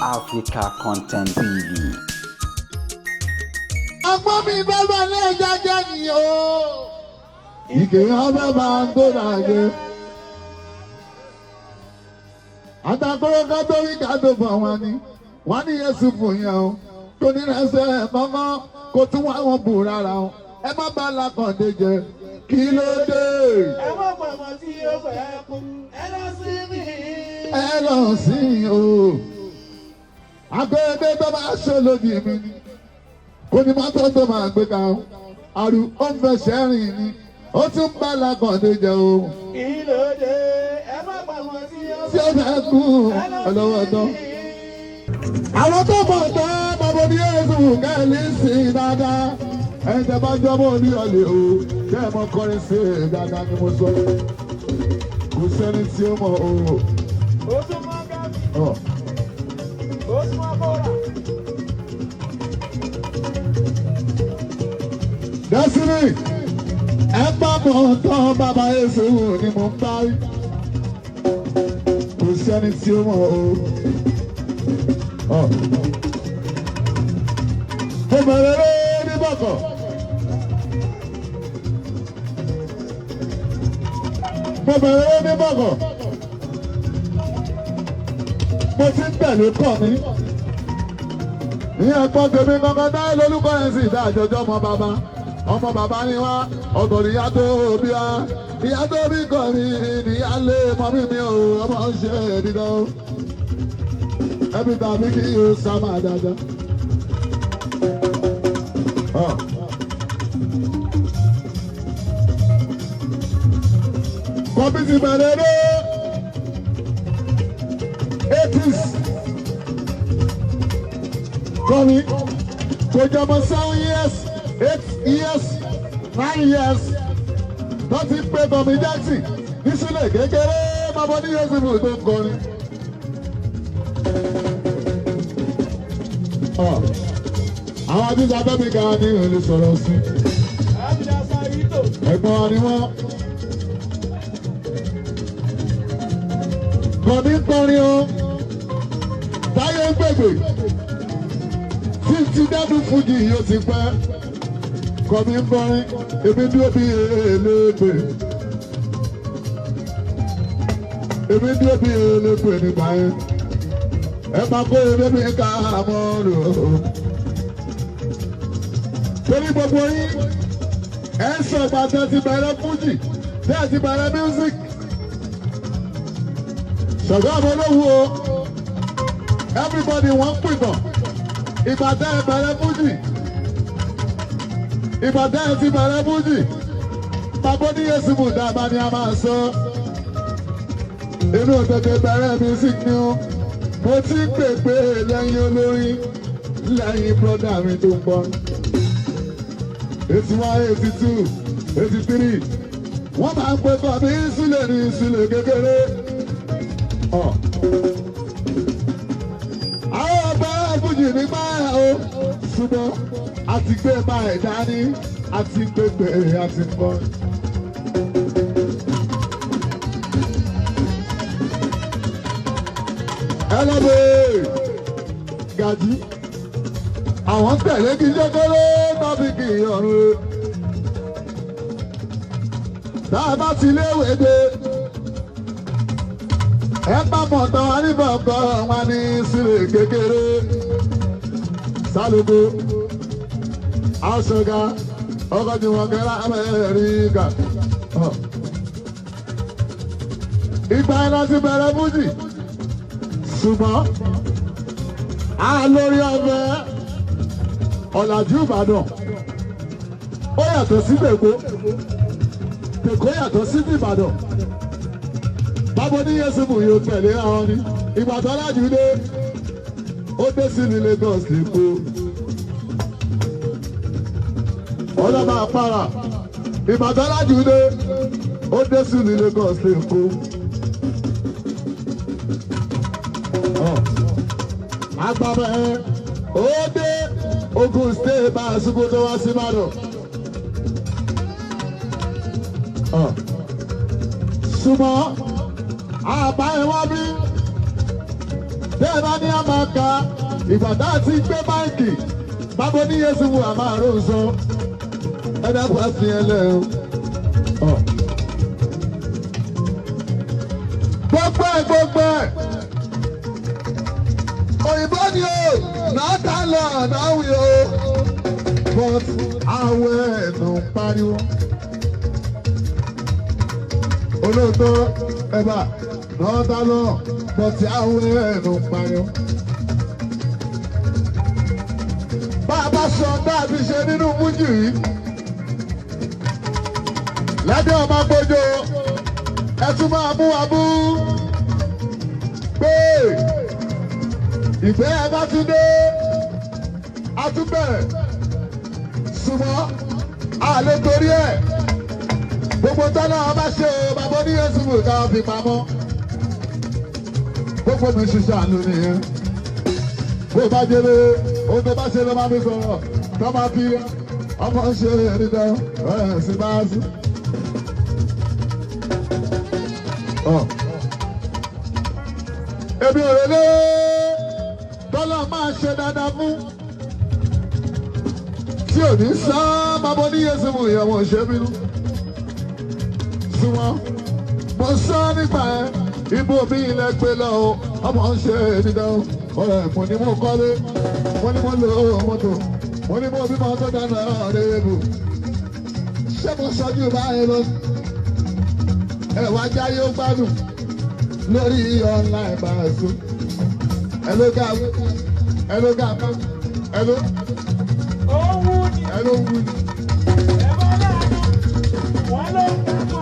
Africa Content TV. Ọgbọ́n mi bàbá náà jájá ni o. Ìkè ọbẹ̀ máa ń tó dàgé. Àtàkùrọ̀ kátólíkì tó bọ̀ wọn ni. Wọ́n ní Yẹ́sù fún yẹn o. Kò ní rẹsẹ̀ mọ́mọ́ kò tún wá wọn bù rárá o. Ẹ má bá Lákàndé jẹ. Kí ló dé? Ẹ má pàmò tí ó fẹ́ kú, ẹ lọ sí mi. Ẹ lọ sí o. Agbẹ́gbẹ́ tó máa ṣe lòdì mi ni. Kò ní mọ́tò tó máa gbé ka o. Àrùn ó ń fẹsẹ̀ rìn ni. Ó tún bá Lákàndé jẹ o. Kí ló dé? Ẹ má pàmò tí ó Tí ó fẹ́ kú ọlọ́wọ́ tán. Àwọn tó mọ̀ tán bàbá ní Yéésù kẹ́lí sí i dáadáa. Ẹni tẹ́ bá jọ́bọ̀ ní ọ̀lẹ́ o, kẹ́ ẹ mọ kọrin sí i dáadáa ni mo sọ. Kò sẹ́ni tí ó mọ̀ o. Ó tún mọ́ gámi, Ọ̀. ó tún mọ́ bọ́ra. Destiny, ẹ bá mọ̀ tán bàbá Yéésù ni mo ń bá rí. Kò sẹ́ni tí ó mọ̀ o. Ọ̀. Mo bẹ̀rẹ̀ lé ní bọ̀kọ̀. Mo bẹ̀rẹ̀ lé ní bọ̀kọ̀. Mo ti ń tẹ̀lé kọ̀ mi. Ní ẹ̀kọ́ tèmi kankan táyé lórúkọ yẹn sì dá àjọjọ́ ọmọ bàbá. Ọmọ bàbá ni wá, ọ̀tọ̀ níyá tó bí wá. Ìyá tó bí kọ̀ mi, níyá lé mọ́mí mi ò, ọmọ ń ṣe dídán. Ẹbí tàbí kí o sá máa dáadáa. Ọ̀. Kọ́bí ti bẹ̀rẹ̀ dé. 80s. Kọ́mi kò jọmọ 7 years, 8 years, 9 years. Tó ti pé Bọ̀mí Jackson ní sílẹ̀ kékeré bàbá ní Yéṣu tó ń kọrin. Ọ̀. Àwọn àdúgbò abẹ́mi kan ní ìlú sọ̀rọ̀ sí. Àbídá Sàrítò. Ẹ̀gbọ́n ni wọ́n. Kọ̀mí kọrin o. Táyé ń gbègbè. Títí dẹ́dún fújì yóò ti pẹ́. Kọ̀mí ń kọrin. Èmi dúró bí elégbè. Èmi dúró bí elégbè nígbà yẹn. Ẹ máa kó eré mi ká mọ́ rò. Torí gbogbo yín, ẹ ń sọ ìgbà tẹ́ ti bẹ̀rẹ̀ fújì, tẹ́ ti bẹ̀rẹ̀ music. Ṣọ̀gá mi olówó o, everybody wọ́n pìtàn. Ìgbà tẹ́ ẹ bẹ̀rẹ̀ fújì, ìgbà tẹ́ ẹ ti bẹ̀rẹ̀ fújì, bàbá oníyèsí mú dábàá ni a máa sọ. Inú tètè bẹ̀rẹ̀ music ni o. Mo ti ń pèpè lẹ́yìn olórin, lẹ́yìn brọ́dà mi tó ń bọ̀. 81, 82, 83. Wọ́n máa ń pè bàbí sílẹ̀ ní sílẹ̀ kékeré. Ọ̀. Àwọn ọgbà fújì nígbà o, ṣùgbọ́n a ti gbé máa ẹ̀ dání, a ti gbégbé, a ti kọ́. Ẹ lọ bèè gàjí àwọn tẹ̀lé kí jẹ́kọ́rọ́ tọ́fíìkì ọ̀run. Tá a bá ti léwé dé, ẹ bá mọ̀ tán wá ní bọ̀ǹkọ̀ wọn ní sílẹ̀ kékeré. Sálùkù, aṣọga, ọkọ̀ tí wọ́n kẹ́lá Amẹ́ríkà. Ìgbà yẹn láti bẹ̀rẹ̀ fújì, ṣùgbọ́n a lórí ọ̀fẹ́ ọ̀làjú Ìbàdàn ó yàtọ̀ sí Tèkó, Tèkó yàtọ̀ sí Ìbàdàn. Bábo ní Yéṣubù yóò tẹ̀lé àwọn ni Ìbàdàn lájú dé, ó dé sí ní Lagos lẹ́kọ́. Ọlọ́mọ àpárá Ìbàdàn lájú dé, ó dé sí ní Lagos lẹ́kọ́. Agbábẹ́ ó dé Ogun State bá a ṣubú tó wá sí Ìbàdàn. Ṣùgbọ́n àbá ẹ̀ wá bí Bẹ́ẹ̀ bá ní àmàkà ìgbà tá a ti gbé báǹkì bábo ní Yéṣu wù àmà àròsọ. Ẹ dákun á fi ẹ lẹ́ o. Gbogbo ẹ̀ gbogbo ẹ̀. Òyìnbó ni o, náà tá lọ náà wí o. But àwẹ̀ ẹ̀nù ń pariwo. Olóòótọ́ ẹ̀bà náà tá lọ, but àwẹ̀ ẹ̀nù ń pariwo. Bá a bá sọ bá a ti ṣe nínú mújì yìí. Ládé ọmọ gbójú, ẹ tún máa mú wa bú. Pé ìgbé ẹ bá tún dé, a tún bẹ̀rẹ̀. Ṣùgbọ́n a lè torí ẹ̀. Gbogbo tọ́lá ọba ṣe o, bàbá oníyẹ̀sùn ká fi pamọ́. Gbogbo mi ṣiṣẹ́ àánú nìyẹn. Bó bá jẹlé, ohun tó bá ṣe ló máa fi sọ̀rọ̀, tó máa fi ọmọ ṣe ẹni dán, ẹ̀ sì bá sí. Èmi ò rè lé tọ́lá máa ṣe dáadáa fún. Tí ò ní sá bàbá oníyẹ̀sùn ìyàwó ṣe bínú. Súnmọ́, mo sọ nípa ẹ, ibo mi ilẹ̀ gbé lọ o, ọmọ ń ṣe dídán. Ọ̀rẹ́ mo ní mo kọ́lé, mo ní mo lo mọ́tò, mo ní mo bímọ tó dáná ọ̀rẹ́ bù. Ṣé mo sọjú báyìí lọ? Ẹ̀wà jáyé ó gbádùn lórí online bàṣọ. Ẹ ló ga, ẹ ló ga, ẹ ló, Ó wú ni. ẹ ló wú ni. Ẹ bá láàánú. Wọ́n ló ń kápá.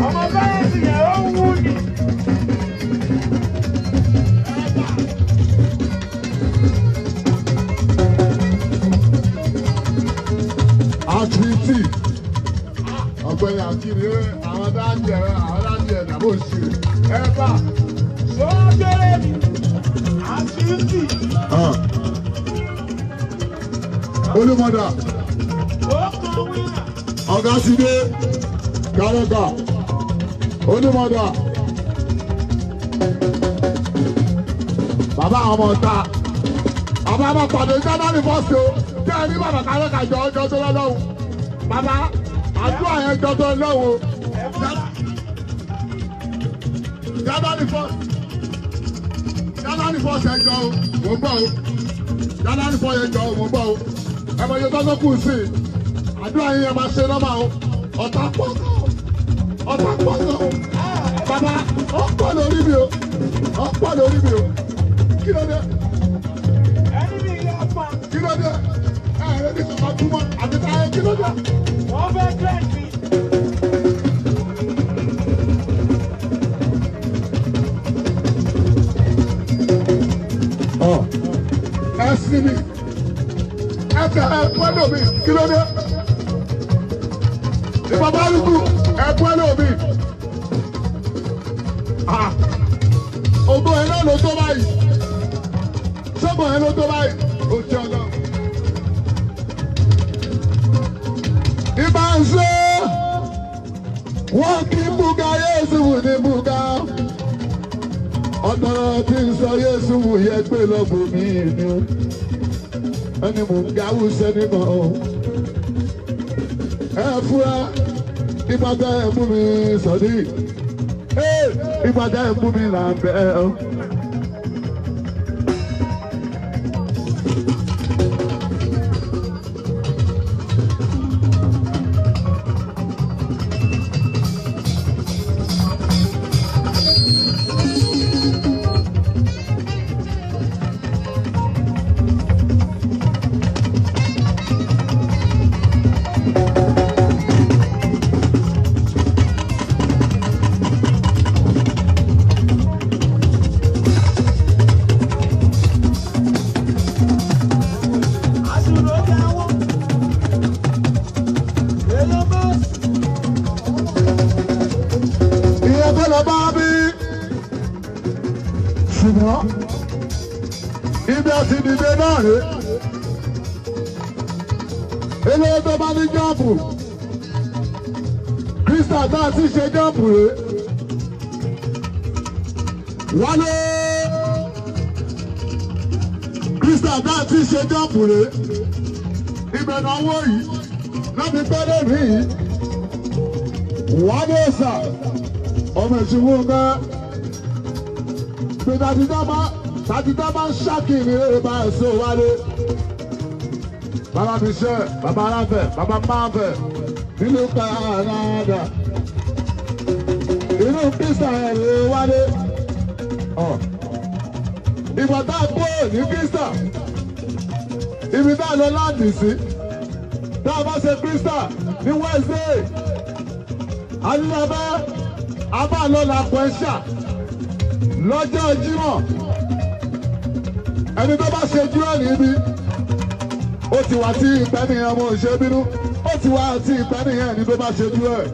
Ọmọ sáyẹ́ǹsì yẹn ó wú ni. Àtìtì ọ̀gbẹ́ni àkìrí àwọn dáàbì ẹ̀ àwọn dáàbì ẹ̀ dàbò ṣe ẹ bá. Sọ́jọ́rẹ́ ni. Àtúntì. Olúmọdà Ó kan wínà. ọ̀gá ti dé kárẹ́gà olúmọdà bàbá àwọn ọmọ ọ̀tá bàbá ọmọ pàdé jánárì fọ́ọ̀sì o tẹ́ ẹ ní bàbá kárẹ́gà jọ ọjọ́ tó lọ́wọ́ bàbá àdúrà yẹn jọ tó lọ́wọ́ jánárì fọ́ọ̀sì jánárì fọ́ọ̀sì ẹ jọ o mò ń bọ̀ o jánárì fọ́ọ̀sì ẹ jọ o mò ń bọ̀ o ẹ mọ iye tọ́tọ́ kù sí i àdúrà yín ẹ máa ṣe lọ́mọ o ọ̀tá pọ̀ gan ọ̀tá pọ̀ gan bàbá ọ̀pọ̀ lórí mi o ọ̀pọ̀ lórí mi o kí ló dé Ẹni ní ilé apá. kí ló dé ẹ ẹ ní kàkà túmọ̀ àti táyé kí ló dé. Wọ́n fẹ́ tẹ̀sí. Ẹ sinmi ẹ tẹ ẹ pẹ́ lómi kí ló dé ìbàbá arúgbó ẹ pẹ́ lómi ògbó ẹ náà ló tó báyìí sọ́gbọ̀n ẹ ló tó báyìí ó jẹ́ ọ̀nà. Ìbá ń ṣe wọ́n kí búga Yéésù wù ní búga ọ̀nà tí ń sọ Yéésù wù yẹ pé lọ́gbọ̀n mi ni ó ẹni mò ń gawú sẹ́ni kan o. Ẹ fura ìgbà tẹ́ ẹ mú mi sọ̀dí ìgbà tẹ́ ẹ mú mi là ń bẹ́ ọ. Àṣùrò jẹ́ wọ́n. Èlò bọ́ọ̀sì. Ìyẹn tó lọ bá bí. Ṣùgbọ́n ibi àti dìde náà rè é. Eléyìí tó bá ní jọ́ọ̀bù. Krista tá a ti ṣe jọ́ǹpù rè. Wálé Krista tá a ti ṣe jọ́ǹpù rè. Ibẹ̀ náà wọ̀ yìí láti pẹ́ lónìí yìí. Wálé sà ọmọ ìṣubú nǹkan. Pé tàtítà bá ń ṣàkìrì rere bá ẹ̀ sọ wálé. Bàbá mi ṣe, bàbá aláfẹ̀, bàbá máfẹ̀ nínú Canada. Inú Krista ẹ̀rọ wálé. Ìgbà tá a kó ní Krista, ibi tá a lọ láǹdì sí, tá a bá ṣe Krista ní Wednesday, Adúlábẹ́ a máa lọ làpẹ̀ṣà lọ́jọ́ Jímọ̀. Ẹni tó bá ṣe jú ẹ̀ níbi, ó ti wá tí ìpẹ́ nìyẹn, mo ṣe bínú, ó ti wá tí ìpẹ́ nìyẹn, ẹni tó bá ṣe jú ẹ̀.